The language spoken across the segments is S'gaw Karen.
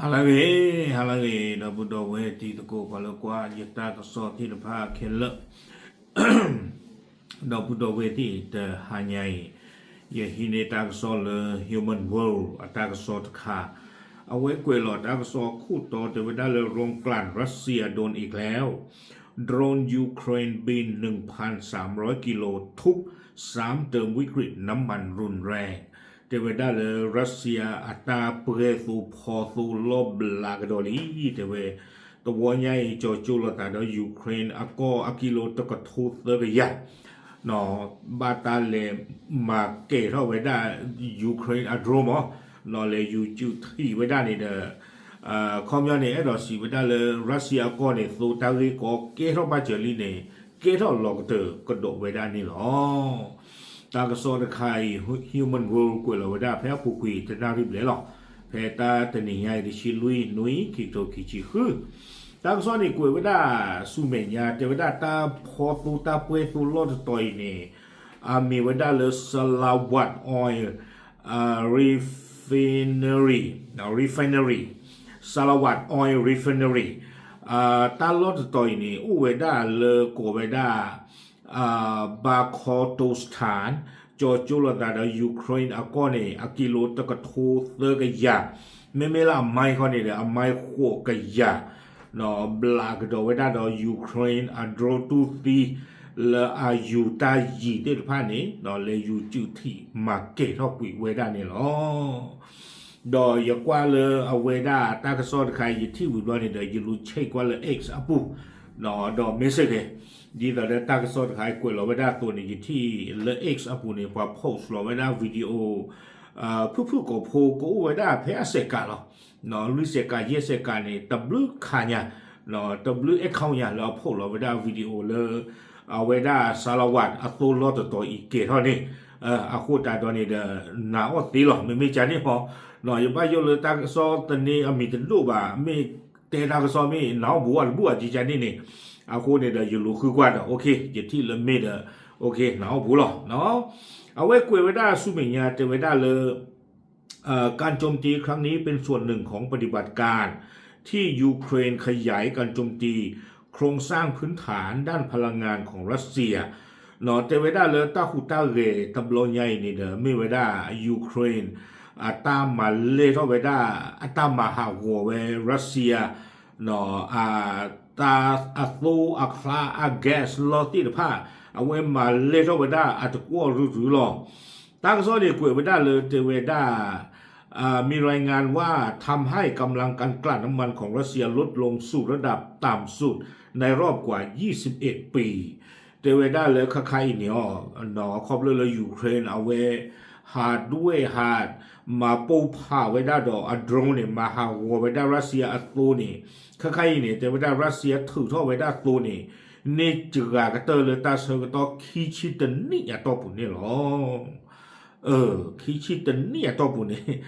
ဟါလၢအဂ့ၤ, ဟါလၢအဂ့ၤ ဒီပုၢ်ဒီဝဲၢ်တံၤသကိး ပှၤလၢကွၢ်ယတၢ်ကစီၣ်သ့ၣ်တဖၣ်ခဲလၢာ်, ဒီပုၢ်ဒီဝဲၢ်သ့ၣ် တဟါညါအံၤ ယဟံးန့ၢ်တၢ်ကစီၣ်လၢ Human World အတၢ်ကစီၣ်တခါ, အဝဲကွဲးလီၤတၢ်ကစီၣ်ခိၣ်တီတဲဝဲဒၣ်လၢ โรงกลั่นรัสเซียโดนอีกแล้ว โดรนยูเครนบิน หนึ่งพันสามร้อยกิโล ทุบ ซ้ำเติมวิกฤตน้ำมันรุนแรง တဲဝဲဒၣ်လၢ ရၢၡစံယါအတၢ်ပှဲၤသိဖီသိလီၢ်ဘျးကဒီးလံ တဲဝဲ, တဝီညါအံၤ ကၠီၤကၠိလိာ်သးဒီး ယူၤခရ့ၣ်အကီၢ်အကံလိတကထိသၢကယၤ ဘၣ်တၢ်လဲၤမၤကဲၤထီၣ်ဝဲဒၣ် ယူၤခရ့ၣ်အ drone မး, လဲၤယူၤစုးထံးဝဲဒၣ်န့ၣ်ဒီး ခီပညီန့ၣ် အဲၣ်ဒိးစံးဝဲဒၣ်လၢ ရၢၡစံယါအကီၢ်န့ၣ် သိတၢ်ဂ့ၢ်ကီကဲထီၣ်ဘၣ်စၢၤလံန့ၣ် ကဲထီၣ်လီၤကတၢၢ်ကဒီးဝဲဒၣ်န့ၣ်လီၤ. တၢ်ကစီၣ်တခါအံၤ Human World ကွဲးလီၤဝဲဒၣ်ဖဲအပူၤကွံာ်တနၣ်ရံၣ်ဘျဲၣ်လီၤ. ဖဲတၢ်တနံၤညါအံၤ တဆံလွံၢ် နွံ ခံကထိခံဆံဃု တၢ်ကစီၣ်န့ၣ်ကွဲးဝဲဒၣ်ဆူမဲာ်ညါ တဲဝဲဒၣ်တၢ်ဖီသိတၢ်ပှဲၤသိလီၢ်တတီၤအံၤန့ၣ် အမံၤဝဲဒၣ်လၢ Salavat Oil Refinery, Refinery, Salavat Oil Refinery တၢ်လီၢ်တတီၤအံၤန့ၣ် အိၣ်ဝဲဒၣ်လၢကိးဝဲဒၣ် Bakhmutostan ကၠီၤကၠိလိာ်သးဒီး ယူၤခရ့ၣ်အကီၢ်န့ၣ် အကံလိတကထိသၢကယၤ, မ့မ့ၢ်လၢအမဲခီန့ၣ်ဒီး အမဲဃိးကယၤ ဘျးကဒီးဝဲဒၣ်ဒီး ယူၤခရ့ၣ်အ drone တူၢ်သံ လၢအယူၤတၢ်ယံၤသ့ၣ်တဖၣ်န့ၣ် လဲၤယူၤစုးထံးမၤကဲၤထီၣ်ကွံာ်ဝဲဒၣ်န့ၣ်လီၤ. ဒီးယကွၢ်လၢအဝဲဒၣ်တၢ်ကစီၣ်တခါ ယထံၣ်ဝံၤဘျီန့ၣ်ဒီး ယလူၤဆဲးကွၢ်လၢ X အပူၤ ဒီးမ့ၢ်စ့ၢ်ကီး ဒ်သိးဒီးတၢ်ကစီၣ်တခါကွဲးလီၤဝဲဒၣ်အသိးန့ၣ် ယထံၣ်လၢ X အပူၤန့ၣ် ပှၤ post လီၤဝဲဒၣ် video ဖုၣ်ဖုၣ်ကိာ်ဖိကအိၣ်ဝဲဒၣ်ဖဲအစဲးကးလီၤ. လွံၢ်စဲးကး ယဲၢ်စဲးကးန့ၣ် တဘျုးခါညါ တဘျုး account ညါလၢအ post လီၤဝဲဒၣ် video လၢ အဝဲဒၣ် Salavat အသိလီၢ်တတီၤအံၤကဲၤထီၣ်န့ၣ် အဃိသတးဒီးန့ၣ်ဒီး နာ်အီၣ်သ့လီၤ မ့မ့ၢ်ကန့ၣ်မး, ယဘၣ်ယိၣ်လၢတၢ်ကစီၣ်သန့အမံၤတဒိၣ်ဘၣ် မ့ၢ်တဲတၢ်ကစီၣ်မ့ၢ်နာ်အီၣ်ဘူးအတဘူၣ်အကကန့ၣ်န့ၣ်, အဃိန့ၣ်ဒီးယလူၤဃုကွၢ်ဒီး ယထံၣ်လၢမ့ၢ်ဒီး နာ်အီၣ်ဘူးလီၤ. အဝဲကွဲးဝဲဒၣ်ဆူမဲာ်ညါတဲဝဲဒၣ်လၢ การโจมตีครั้งนี้เป็นส่วนหนึ่งของปฏิบัติการที่ยูเครนขยายการโจมตีโครงสร้างพื้นฐานด้านพลังงานของรัสเซีย တဲဝဲဒၣ်လၢတၢ်ဟူးတၢ်ဂဲၤတဘျီညါအံၤန့ၣ်ဒီး မ့ၢ်ဝဲဒၣ် ယူၤခရ့ၣ် အတၢ်မၤလဲၢ်ထီၣ်ဝဲဒၣ် အတၢ်မၤဟးဂီၤဝဲ ရၢၡစံယါ အတၢ်အသိအချါအ gas လီၢ်သ့ၣ်တဖၣ် အဝဲမၤလဲၢ်ထီၣ်ဝဲဒၣ်အတကွီၢ်ရုရုလီၤ. တၢ်ကစီၣ်န့ၣ်ကွဲးဝဲဒၣ်လၢတဲဝဲဒၣ် มีรายงานว่า ทำให้กำลังการกลั่นน้ำมันของรัสเซียลดลงสู่ระดับต่ำสุดในรอบกว่ายี่สิบเอ็ดปี တဲဝဲဒၣ်လၢခါခါအံၤန့ၣ်အီၤ ခီဖျိလၢယူၤခရ့ၣ်အဝဲ ဟးဒွဲၣ်ဟး မၤပိၢ်ဖးဝဲဒၣ်ဒီးအ drone န့ၣ် မၤဟးဂီၤဝဲဒၣ်ရၢၡစံယါအသိန့ၣ် ခါခါအံၤန့ၣ် တဲဝဲဒၣ်ရၢၡစံယါထုးထီၣ်ဝဲဒၣ်သိန့ၣ် န့ၢ်စှၤကတၢၢ်လၢတၢ်ဆၢကတီၢ်ခံဆံတနံၣ်အတီၢ်ပူၤန့ၣ်လီၤ. ခံဆံတနံၣ်အတီၢ်ပူၤန့ၣ်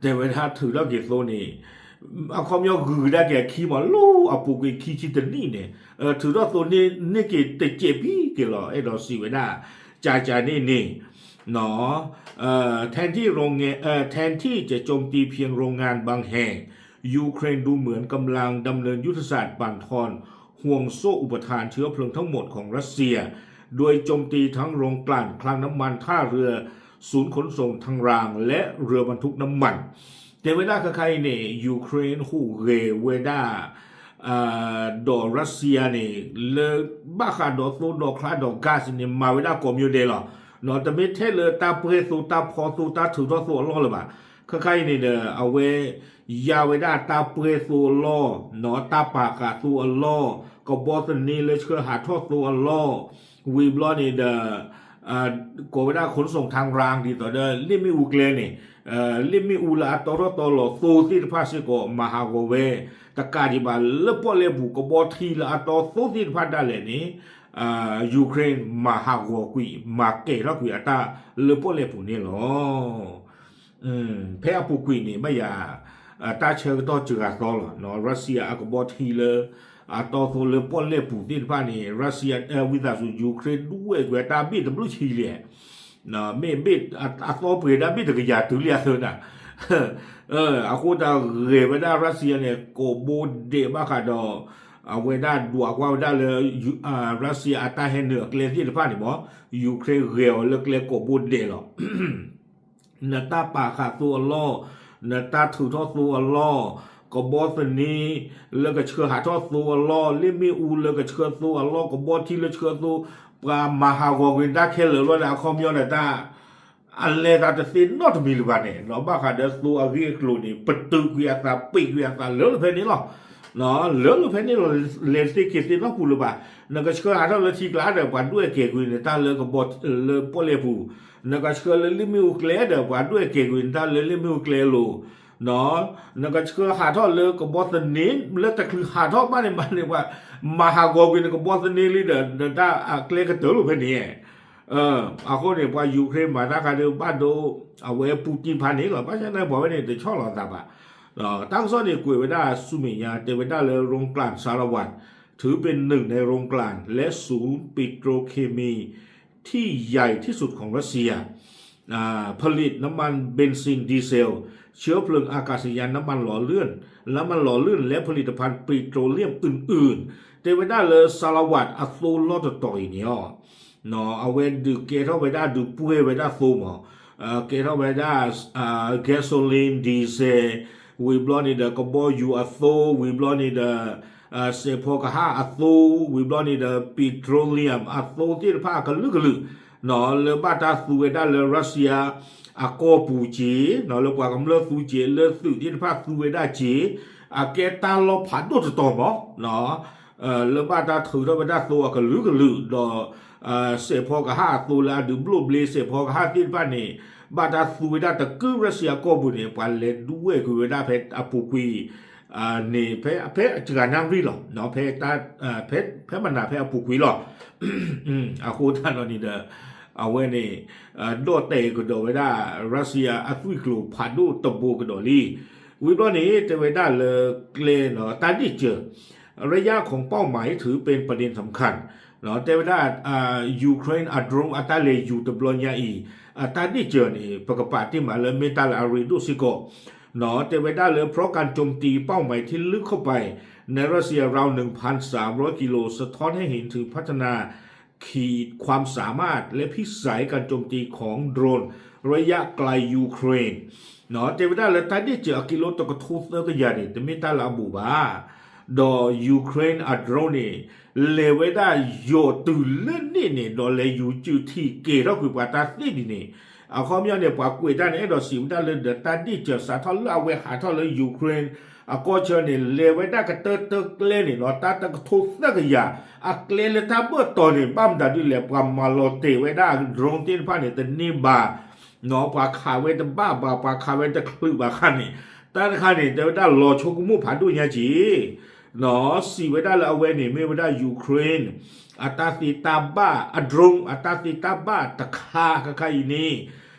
တဲဝဲဒၣ်ထုးထီၣ်က့ၤသိန့ၣ် အခီပညီဂုၤကဒါက့ၤအခံမး လီၤအပူၤကွံာ်ခံဆံတနံၣ်န့ၣ် ထုးထီၣ်သိန့ၢ်က့ၤတစဲးဖံက့ၤလီၤ အဲၣ်ဒိးစံးဝဲဒၣ် ကကန့ၣ်န့ၣ် แทนที่โรงงาน เอ่อ แทนที่จะโจมตีเพียงโรงงานบางแห่ง ยูเครนดูเหมือนกำลังดำเนินยุทธศาสตร์บั่นทอนห่วงโซ่อุปทานเชื้อเพลิงทั้งหมดของรัสเซีย โดยโจมตีทั้งโรงกลั่นคลังน้ำมันท่าเรือศูนย์ขนส่งทางรางและเรือบรรทุกน้ำมัน တဲဝဲဒၣ်ခါခါအံၤန့ၣ် ယူၤခရ့ၣ်ဟူးဂဲၤဝဲဒၣ် ဒီးရၢၡစံယါန့ၣ် လၢဘၣ်ဃးဒီးသိဒီးချါဒီး gas န့ၣ် မၤဝဲဒၣ်ကိးမံၤဒဲးလီၤ. တမ့ၢ်ထဲလၢတၢ်ပှဲၤသိတၢ်ဖီသိတၢ်ထုးထီၣ်သိအလီၢ်လၢၤဘၣ်. ခါခါအံၤန့ၣ်ဒီး အဝဲ ယါဝဲဒၣ်တၢ်ပှဲၤသိအလီၢ် တၢ်ပာ်ဃာ်သိအလီၢ် ကဘီသန့လၢဆှၢဟးထီၣ်သိအလီၢ် ဝံၤဘျီန့ၣ်ဒီး ကိးဝဲဒၣ် ขนส่งทางราง ဒ်သိးဒီး လ့ၣ်မ့ၣ်အူကျဲန့ၣ် လ့ၣ်မ့ၣ်အူလၢအတီထီၣ်တီလီၤသိသ့ၣ်တဖၣ်စ့ၢ်ကီး မၤဟးဂီၤဝဲ တကးဒံးဘၣ်လၢပီၣ်လဲၣ်ပူၤ ကဘီထံလၢအတီသိသ့ၣ်တဖၣ်ဒၣ်လဲာ်န့ၣ် ယူၤခရ့ၣ်မၤဟးဂီၤကွံာ် မၤကဲၤထီၣ်ကွံာ်အတၢ်လၢပီၣ်လဲၣ်ပူၤန့ၣ်လီၤ. ဖဲအပူၤကွံာ်န့ၣ် ဘၣ်ယၤ တၢ်ဆၢကတီၢ်စှၤသီလီၤ. ရၢၡစံယါအကဘီထံလၢ အတီသိလၢပီၣ်လဲၣ်ပူၤသ့ၣ်တဖၣ်န့ၣ် ရၢၡစံယါ ဝံသးစူၤ ယူၤခရ့ၣ်ဒွဲၣ်ကွံာ်အတၢ်ဘ့ၣ်တဘျုးဆံလံ မ့ၢ်ဘ့ၣ်အသီပှဲၤဒၣ်ဘ့ၣ်တကယၤတုၤလံအသၢနၤ အဃိတၢ်ဂဲၤဝဲဒၣ် Russia န့ၣ် ကိးဘိဒဲးဘၣ်ဃးဒီး အဝဲဒၣ်ဒွးကွၢ်ဝဲဒၣ်လၢ Russia အတၢ်ဟဲနုာ်အကျဲသ့ၣ်တဖၣ်န့ၣ်မ့ၢ် Ukraine ဂဲၤအီၤလၢကျဲကိးဘိဒဲးလီၤ. နတၢ်ပာ်ဃာ်သိအလီၢ်, နတၢ်ထုးထီၣ်သိအလီၢ်, ကဘီသန့ လၢကဆှၢဟးထီၣ်သိအလီၢ်, လ့ၣ်မ့ၣ်အူလၢကဆှၢသိအလီၢ်, ကဘီထံလၢဆှၢသိ, ပှၤမၤဟးဂီၤကွံာ်တၢ်ခဲလၢာ်လီၤဒီး အခီပညီဒီးတၢ် အလဲၤသးတသ့နီတမံၤလၢၤဘၣ်န့ၣ်, ဘၣ်ဃးဒီးသိအဂ့ၢ်အကျိၤန့ၣ် ပတုာ်ကွံာ်အသး ပ့းကွံာ်အသးလၢလၢဖဲန့ၣ်လီၤ. လၢလၢဖဲန့ၣ်လီၤ, လဲၤသ့က့ၤသ့နီတပူၤလၢၤဘၣ်. နကဆှၢဟးထီၣ်လၢထံကျါဒီး ပှၤဒွဲၣ်ကဲၤကွံာ်န့ၣ် တၢ်လၢကဘီလၢပီၣ်လဲၣ်ပူၤ, နကဆှၢလၢလ့ၣ်မ့ၣ်အူကျဲဒီး ပှၤဒွဲၣ်ကဲၤကွံာ်န့ၣ် တၢ်လၢလ့ၣ်မ့ၣ်အူကျဲအလိၤ နကဆှၢဟးထီၣ်လၢကဘီသန့ လၢတချုးဟးထီၣ်ဘၣ်န့ၣ်ဘၣ်န့ၣ် ပှၤမၤဟးဂီၤကွံာ်နကဘီသန့လံဒီး နတၢ်အကျဲကတၢၢ်လီၤဖဲန့ၣ်. အဃိန့ၣ် ပှၤ Ukraine မၤတၢ်ခါဒုးဘၣ်ဒိ အဝဲ Putin ဖးန့ၣ်လီၤ. ဘၣ်ဆၣ်န့ၣ် ပှၤဝဲန့ၣ် တဆီၣ်လီၤသးဘၣ်. တၢ်ကစီၣ်န့ၣ် ကွဲးဝဲဒၣ်ဆူမဲာ်ညါ တဲဝဲဒၣ်လၢ โรงกลั่นสารวัตร ถือเป็นหนึ่งในโรงกลั่นและศูนย์ปิโตรเคมี ที่ใหญ่ที่สุดของรัสเซีย ผลิตน้ำมันเบนซินดีเซล เชื้อเพลิงอากาศยาน น้ำมันหล่อลื่น น้ำมันหล่อลื่น และผลิตภัณฑ์ปิโตรเลียมอื่นๆ တဲဝဲဒၣ်လၢ สารวัตร အသိလီၢ်တတီၤအံၤန့ၣ်လီၤ. အဝဲဒုးကဲထီၣ်ဝဲဒၣ် ဒုးပှဲၤဝဲဒၣ်သိမး, ကဲထီၣ်ဝဲဒၣ် gasoline, diesel, ဝံၤဘျီန့ၣ်ဒီး ကဘီယူၤအသိ, ဝံၤဘျီန့ၣ်ဒီး စဲးဖီကဟၣ်အသိ, ဝံၤဘျီန့ၣ်ဒီး petroleum အသိသ့ၣ်တဖၣ်အကလုာ်ကလုာ် လၢဘၣ်တၢ်သူဝဲဒၣ်လၢ Russia အကီၢ်ပူၤက့ၤ, လၢပှၤကမျၢၢ်သူက့ၤ, လၢသုးသ့ၣ်တဖၣ်သူဝဲဒၣ်က့ၤ, အကဲတၢ်လီၢ်ဖးဒိၣ်တတီၤမး လၢဘၣ်တၢ်ထုးထီၣ်ဝဲဒၣ်သိအကလုာ်ကလုာ်ဒီး စဲးဖီကဟၣ်အသိလၢအဒုးဘျိၣ်ဘျ့စဲးဖီကဟၣ်သ့ၣ်တဖၣ်န့ၣ် ဘၣ်တၢ်သူဝဲဒၣ်တကုၢ် Russia အကီၢ်ပူၤန့ၣ် ပှၤလဲၤဒွဲၣ်ကွံာ်ဝဲဒၣ်ဖဲအပူၤကွံာ်န့ၣ် ဖဲ ဖဲတဂၤနၣ်ရံၣ်လီၤ. ဖဲ ဖဲမနၤဖဲအပူၤကွံာ်လီၤ. အဃိသတးဒီးန့ၣ်ဒီး အဝဲန့ၣ် ဒီၣ်တဲာ်ကဒီးဝဲဒၣ် Russia အသွံၣ်ကျိၤဖးဒိၣ်တဘိကဒီးလံ. ဝံၤဘျီန့ၣ် တဲဝဲဒၣ်လၢကျဲ တၢ်ဒ့ၣ်စၢၤ ระยะของเป้าหมายถือเป็นประเด็นสำคัญ တဲဝဲဒၣ် Ukraine အ drone အတၢ်လဲၤယူၤတဘျီညါအံၤ အတၢ်ဒ့ၣ်စၢၤန့ၣ် ပကပာ်တ့ၢ်မးလၢမ့ၢ်တၢ်လၢအရ့ဒိၣ်စ့ၢ်ကီး တဲဝဲဒၣ်လၢ เพราะการโจมตีเป้าหมายที่ลึกเข้าไปในรัสเซียราว หนึ่งพันสามร้อยกิโล สะท้อนให้เห็นถึงพัฒนาขีดความสามารถ และพิสัยการโจมตีของโดรนระยะไกลยูเครน တဲဝဲဒၣ်လၢတၢ်ဒ့ၣ်စၢၤအကံလိတကထိသၢကယၤန့ၣ် တမ့ၢ်တၢ်လၢအဘူးဘၣ် ဒီး Ukraine အ drone န့ၣ် လဲၤဝဲဒၣ်ယိာ်တုၤလၢန့ၣ်န့ၣ် ဒီးလဲၤယူၤစုးထံၣ်ကဲၤထီၣ်ကွံာ်ပှၤတၢ်သ့ဒ်န့ၣ် အခီပညီန့ၣ် ပှၤကွဲးတၢ်န့ၣ် အဲၣ်ဒိးစံးဝဲဒၣ်လၢဒီးတၢ်ဒ့ၣ်စၢၤစးထီၣ်လၢအဝဲဟးထီၣ်လၢ Ukraine အကီၢ်ဆၢန့ၣ် လဲၤဝဲဒၣ်ကတၢၢ်တၢၢ်ကျဲန့ၣ်နီၤ တၢ်တကထိသၢကယၤ အကျဲလၢတၢ်ဘၢၣ်တီၤန့ၣ် ဘၣ်မတၤဒုလဲၣ် ပှၤမၤလီၤတဲာ်ဝဲဒၣ် drone သ့ၣ်တဖၣ်န့ၣ် တန့ၢ်ဘၣ် ပှၤခးဝဲတဘၣ်ဘၣ် ပှၤခးဝဲတချုးဘၣ်ခါန့ၣ် တၢ်တခါန့ၣ် တဲဝဲဒၣ်လီၤဆိကမိၣ်ဖးဒိၣ်ညါက့ၤ စံးဝဲဒၣ်လၢအဝဲန့ၣ် မ့ၢ်ဝဲဒၣ် Ukraine အတၢ်သ့တၢ်ဘၣ် အ drone အတၢ်သ့တၢ်ဘၣ်တခါခါခါအံၤန့ၣ်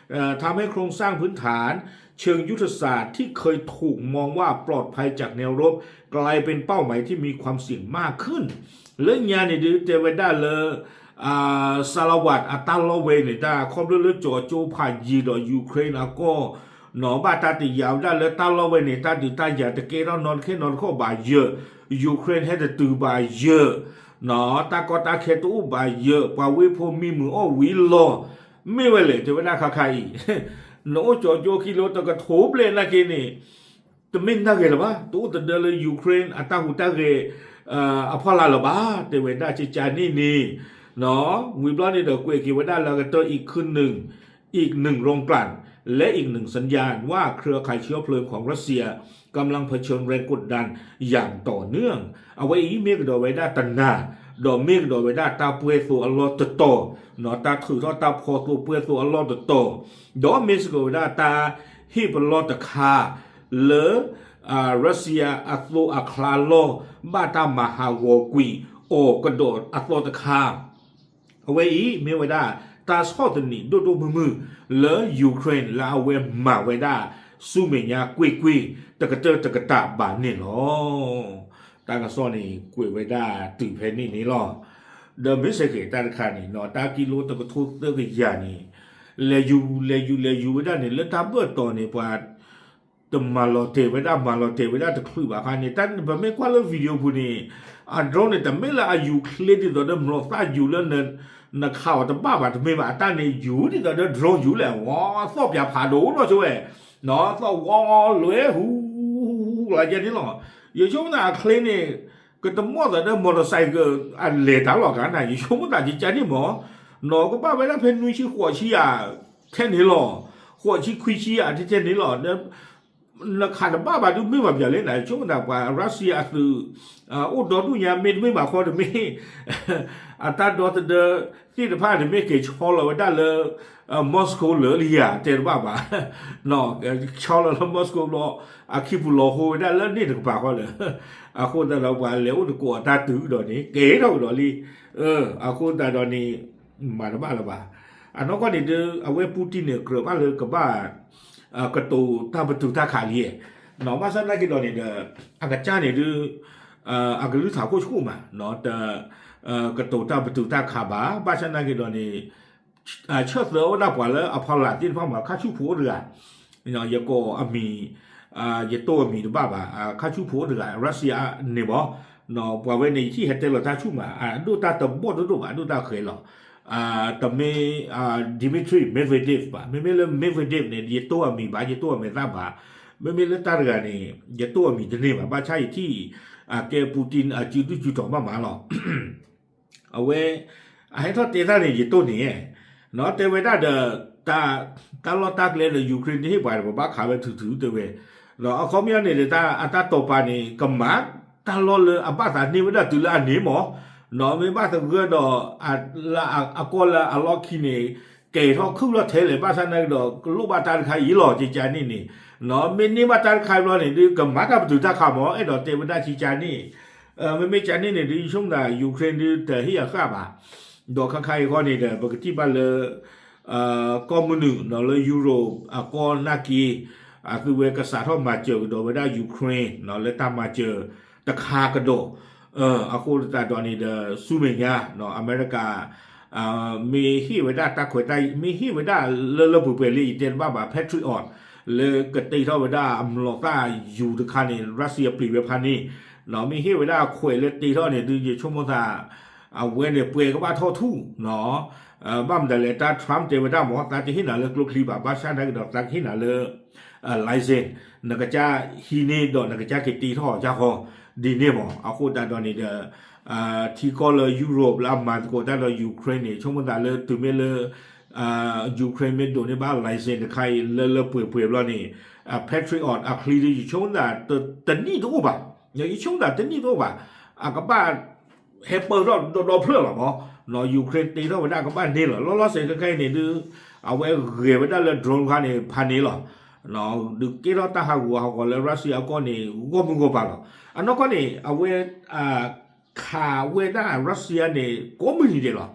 ทำให้โครงสร้างพื้นฐานเชิงยุทธศาสตร์ที่เคยถูกมองว่าปลอดภัยจากแนวรบกลายเป็นเป้าหมายที่มีความเสี่ยงมากขึ้น လၢညါန့ၣ်ဒု တဲဝဲဒၣ်လၢ Salavat အတၢ်လီၢ်ဝဲန့ၣ် တၢ်ခီဖျိလၢကၠီၤကၠိဖးယံၤဒီး Ukraine အကီၢ် နီၤ ဘၣ်တၢ်တယာ်ဝဲဒၣ်လၢတၢ်လီၢ်ဝဲန့ၣ် တၢ်ဒုးတၢ်ယၤတကဲထီၣ်နီတခီနီတခီဘၣ်ယၢၤ Ukraine ဟဲတတုၤဘၣ်ယၢၤ နီၤ တၢ်ကီတၢ်ခဲတအိၣ်ဘၣ်ယၢၤ ပှၤဝ့ၢ်ဖိမံမုာ်အီၣ်ဝံၤလီၤ မ့ၢ်ဝဲလဲၣ် တဲဝဲဒၣ်ခါခါအံၤ နအိၣ်ကၠီၤကၠိခံလိတကထိဘျဲၣ်နာ်က့န့ၣ် တမ့ၢ်နၢ်ဂ့ၤလၢၤဘၣ် တအိၣ်တဒၢလၢ Ukraine အတၢ်ဟူးတၢ်ဂဲၤ အဖီလာ်လၢၤဘၣ် တဲဝဲဒၣ်ကကန့ၣ်န့ၣ် နီၤ ဝံၤဘျီန့ၣ်ဒီး ကွဲးက့ၤဝဲဒၣ်လၢအကတၢၢ် อีกหนึ่งโรงกลั่น และอีกหนึ่งสัญญาณว่าเครือข่ายเชื้อเพลิงของรัสเซียกำลังเผชิญแรงกดดันอย่างต่อเนื่อง အဝဲအံၤမ့ၢ်ကဒီးဝဲဒၣ်တနၤ ဒီးမ့ၢ်ကဒီးဝဲဒၣ်တၢ်ပှဲၤသိအလီၢ်တတီၤ နီၤ တၢ်ထုးထီၣ်တၢ်ဖီသိပှဲၤသိအလီၢ်တတီၤ ဒီးမ့ၢ်စ့ၢ်ကီးဝဲဒၣ်တၢ်ဟ့ၣ်ပလီၢ်တခါ လၢ Russia အသိအချါလီၢ် ဘၣ်တၢ်မၤဟးဂီၤကွံာ်အီၤကဒီးအသီတခါ အဝဲအံၤမ့ၢ်ဝဲဒၣ် တၢ်ဆီၣ်သနံးဒိၣ်ဒိၣ်မုၢ်မုၢ် လၢ Ukraine လၢအဝဲမၤဝဲဒၣ် ဆူမဲာ်ညါကွ့ၢ်ကွ့ၢ် တကတၢၢ်တကတၢၢ်ဘၣ်န့ၣ်လီၤ. တၢ်ကစီၣ်န့ၣ် ကွဲးဝဲဒၣ်တုၤဖဲန့ၣ်န့ၣ်လီၤ. ဒီးမ့ၢ်စ့ၢ်ကီးတၢ်တခါန့ၣ်နီၤ တၢ်ကံလိတကထိသၢကယၤန့ၣ် လဲၤယူၤ လဲၤယူၤ လဲၤယူၤဝဲဒၣ်န့ၣ် လၢတၢ်ဘၢၣ်တီၤန့ၣ် ပှၤ တမၤလီၤတဲာ်ဝဲဒၣ် မၤလီၤတဲာ်ဝဲဒၣ်တချုးဘၣ်ခါန့ၣ် တၢ်ပမ့ၢ်ကွၢ်လၢ video ပူၤန့ၣ် အ drone န့ၣ် တမ့ၢ်လၢအယူၤချ့ဒ်သိးဒီး မျိာ်သၣ်ယူၤလၢ နခးအီၤတဘၣ်ဘၣ် တမ့ၢ်ဘၣ် အတၢ်န့ၣ်ယူၤဒ်သိးဒီး drone ယူၤလဲၣ် ဝီသီၣ်ပၠးဖးဒိၣ်နီၢ်ဆိဝဲ သီၣ်ဝီလွဲဟူ ဟူလၢကဲန့ၣ်လီၤ. ယဆိကမိၣ်သးအချ့န့ၣ် ကတမီၣ်သးဒီး motorcycle အလဲၤတၢ်လီၤကါနၤ ယဆိကမိၣ်သးကကန့ၣ်မး နီၢ်ကဘၣ်ဝဲဒၣ်ဖဲနွံဆံဃိးဆံယၤ ထဲန့ၣ်လီၤ ဃိးဆံခွံဆံယၤထဲထဲန့ၣ်လီၤ နခးတဘၣ်ဘၣ်ဒုးမ့ၢ်ဘၣ်ပၠးလံနၤ ယဆိကမိၣ်သးပှၤ Russia အသုး အိၣ်ဒီဒူၣ်ညါ မ့တမ့ၢ်ဘၣ်ဃီတမ့ၢ် အတၢ်ဒီသဒၢသ့ၣ်တဖၣ်န့ၣ် မ့ၢ်က့ၤဆီလီၤဝဲဒၣ်လၢ Moscow လၢာ်လံဧါ တဲတဘၣ်ဘၣ် ဆီလီၤလၢ Moscow ဘျီ အခံပူၤလီၤဃိဝဲဒၣ်လၢန့ၣ်တကပၤဃီလၢာ် အဃိသတးဒီးပှၤလဲၤအိၣ်တကိးအတၢ်တုၤဒီးန့ၣ် ကဲထီၣ်ကဒီးလံ အဃိသတးဒီးန့ၣ် မၤတဘၣ်လၢၤဘၣ် အနီၢ်ကီၢ်န့ၣ်ဒုး အဝဲ Putin န့ၣ် ကြၢးဘၣ်လၢကဘၣ် ကတိၤတၢ်ပတုာ်တၢ်ခးလံ ဘၣ်ဆၣ်သနာ်က့ဒီးန့ၣ်ဒီး အကစၢ်န့ၣ်ဒုး အကလုၢ်ထးခိၣ်ဆူၣ်မး တ ကတိၤတၢ်ပတုာ်တၢ်ခးဘၣ် ဘၣ်ဆၣ်သနာ်က့ဒီးန့ၣ် ဆၢၣ်သၢဝဲဒၣ်ပှၤလၢအဖီလာ်သ့ၣ်တဖၣ်မး ခါဆူၣ်ဖိအိၣ်တဂၤ ယကိးအမံၤ ယတိၢ်အမံၤတဘၣ်ဘၣ် ခါဆူၣ်ဖိအိၣ်တဂၤ Russia န့ၣ်မး ပှၤဝဲန့ၣ် ယထံၣ်ဟဲတဲလီၤတၢ်ဆူၣ်မး အဒိၣ်တၢ်တဘီၣ်ဒိၣ်ဒိၣ်ဘၣ် အဒိၣ်တၢ်ဃဲၤလီၤ တမ့ၢ် Dmitry Medvedev ဘၣ် မ့မ့ၢ်လၢ Medvedev န့ၣ် ယတိၢ်အမံၤဘၣ် ယတိၢ်အမဲာ်သၣ်ဘၣ် မ့မ့ၢ်လၢတၢ်တဂၤန့ၣ် ယတိၢ်အမံၤတန့ၢ်ဘၣ် ဘၣ်ဆၣ်ယထံၣ် အကဲ Putin အစုဒုၣ်စုတီၤမးမးလီၤ အဝဲ အဟဲထီၣ်တဲတၢ်န့ၣ် ယတိၢ်န့ၣ် တဲဝဲဒၣ်ဒီး တၢ်လီၢ်တၢ်ကျဲဒီး Ukraine တဟ့ၣ်ပှၤဒီး ပဘၣ်ခးဝဲထုထုတဲဝဲ အခီပညီန့ၣ်ဒီး အတၢ်တိာ်ပာ်န့ၣ် ကမၤတၢ်လီၢ်လၢအဘၣ်သးန့ၢ်ဝဲဒၣ်တုၤလၢအန့ၣ်မး မ့ၢ်ဘၣ်သဂၢၢ်ဒီး လၢအကီၢ်လၢအလီၢ်ခံန့ၣ် ကဲၤထီၣ်ခုၣ်လီၤထဲလဲၣ် ဘၣ်ဆၣ်သနာ်က့ဒီး ကလိၣ်ဘၣ်တၢ်တခါအံၤလီၤ ကကန့ၣ်န့ၣ် မ့ၢ်န့ၢ်ဘၣ်တၢ်တခါအံၤဘျီန့ၣ်ဒုး ကမၤတၢ်ပတုာ်တၢ်ခးမး အဲၣ်ဒိးတဲဝဲဒၣ်ကကန့ၣ် မ့မ့ၢ်ကန့ၣ်န့ၣ်ဒုး ယဆိကမိၣ်သး Ukraine ဒုးတဟ့ၣ်အဃၣ်ဘၣ် ဒီးခါခါအံၤဃီန့ၣ်ဒီး ပကထံၣ်ဘၣ်လၢ ကီၢ်မုၢ်နုာ်လၢ Europe အကီၢ်နာ်က့ အသုဝဲကစးထီၣ်မၤစၢၤကဒီးဝဲဒၣ် Ukraine လၢတၢ်မၤစၢၤတခါကဒီး အဃိသတးဒီးန့ၣ်ဒီး ဆူမဲာ်ညါ အမဲရကၤ မ့ၢ်ဟ့ၣ်ဝဲဒၣ်တၢ်ခွဲးတၢ် မ့ၢ်ဟ့ၣ်ဝဲဒၣ်လၢလၢပှဲၤပှဲၤလၢယတဲတဘၣ်ဘၣ် Patriot လၢကတ့ထီၣ်ဝဲဒၣ်အမျိာ်သၣ်ယူၤတခါန့ၣ် Russia ပျံၤဝဲဖးန့ၣ် မ့ၢ်ဟ့ၣ်ဝဲဒၣ်အခွဲးလၢတ့ထီၣ်န့ၣ် ဒုးယဆိကမိၣ်သး အဝဲန့ၣ်ပှဲၤကဘၣ်ထီၣ်ထူၣ် ဘၣ်မတၤလဲၣ် တၢ် Trump တဲဝဲဒၣ်မး သးတဟ့ၣ်နၤလၢကျိချံဘၣ် ဘၣ်ဆၣ်သနာ်က့ဒီး သးကဟ့ၣ်နၤလၢ license နကစၢ်ဟံးန့ၢ်ဒီးနကစၢ်က့ၤတ့ထီၣ်ယါဃီ ဒ်န့ၣ်မး အဃိသတးဒီးန့ၣ်ဒီး ထံကီၢ်လၢ Europe လၢအမၤသကိးတၢ်ဒီး Ukraine န့ၣ် ဆိကမိၣ်သးလၢတုၤမ့ၢ်လၢ Ukraine မ့ၢ်ဒိးန့ၢ်ဘၣ် license တခါအံၤ လၢလၢပှဲၤပှဲၤဘျီန့ၣ် Patriot အချံဒုး ယဆိကမိၣ်သး တနံၣ်တအိၣ်ဘၣ် ယဆိကမိၣ်သးတနံၣ်တအိၣ်ဘၣ် အကဘၣ် ဟဲပၢၢ်ထီၣ်ဒီဒီဖျၢၣ်လီၤမး Ukraine တ့ထီၣ်ဝဲဒၣ်ကဘၣ်န့ၢ်လီၤ လီၤလီၤဆဲးခဲခါအံၤန့ၣ်ဒုး အဝဲဂဲၤဝဲဒၣ်လၢ drone တခါန့ၣ် ဖးန့ၣ်လီၤ ဒုးကဲထီၣ်တၢ်ဟးဂူာ်ဟးဂီၤလၢ Russia အကီၢ်န့ၣ် ဂီၢ်မုၢ်ဂီၢ်ပၤလီၤ အနီၢ်ကီၢ်န့ၣ် အဝဲ ခးဝဲဒၣ် Russia န့ၣ် ကိးမုၢ်နံၤဒဲးလီၤ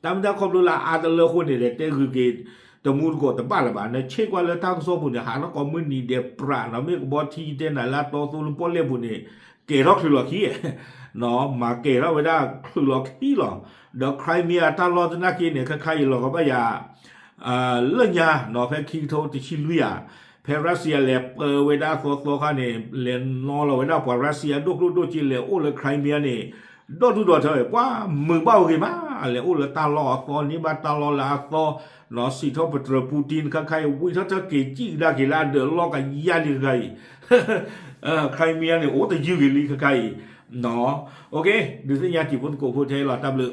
တၢ်မ့ၢ်တၢ်ခီဖျိလၢအအါတလၢအဃိန့ၣ်ဒီး တဲဂုာ်က့ၤတမူတကိးတဘၣ်လၢၤဘၣ် နဆ့ၣ်ကွၢ်လၢတၢ်ကစီၣ်ပူၤန့ၣ် ဟးထီၣ်ကိးမုၢ်နံၤဒဲးပြးနီၤ မ့ၢ်ကဘီထံတဲနၤလၢအတီသိလၢပီၣ်လဲၣ်ပူၤန့ၣ် ကဲၤထီၣ်ချုးလီၤခံ မၤကဲၤထီၣ်ဝဲဒၣ်ချုးလီၤခံလီၤ ဒီး Crimea တၢ်လီၢ်သနာ်က့န့ၣ် ခဲခါအံၤလီၤကဘၣ်ယၤ လၢညါနီၤ ဖဲခံကထိတဆံလွံၢ်ဧါ ဖဲ Russia လဲၤပၢဝဲဒၣ်သီသီခါန့ၣ် လဲၤနီၤလီၤဝဲဒၣ်ပှၤ Russia ဒိၣ်ကျိၣ်ဒိၣ်စ့လဲၤအိၣ်လၢ Crimea န့ၣ် ဒီဒူၣ်ဒီထၢ ပှၤမုာ်ဘၣ်ဝဲဂ့ၤမး လဲၤအိၣ်လၢတၢ်လီၢ်အသီ န့ၢ်ဘၣ်တၢ်လီၢ်လၢအသီ နီၤ စံးထီၣ်ပတြၢၤ Putin ခဲခါအံၤ ဝံထီၣ်ထၢက့ၤစံၣ်ကဒါက့ၤလၢအဒၢးလီၢ်ကယါလံခဲခါအံၤ Crimea န့ၣ် အိၣ်တယုၢ်ဂ့ၤလံခဲခါအံၤ ဒုးသ့ၣ်ညါတံၤဖိသကိးဖိထဲလီၤ တၢ်ဘျုး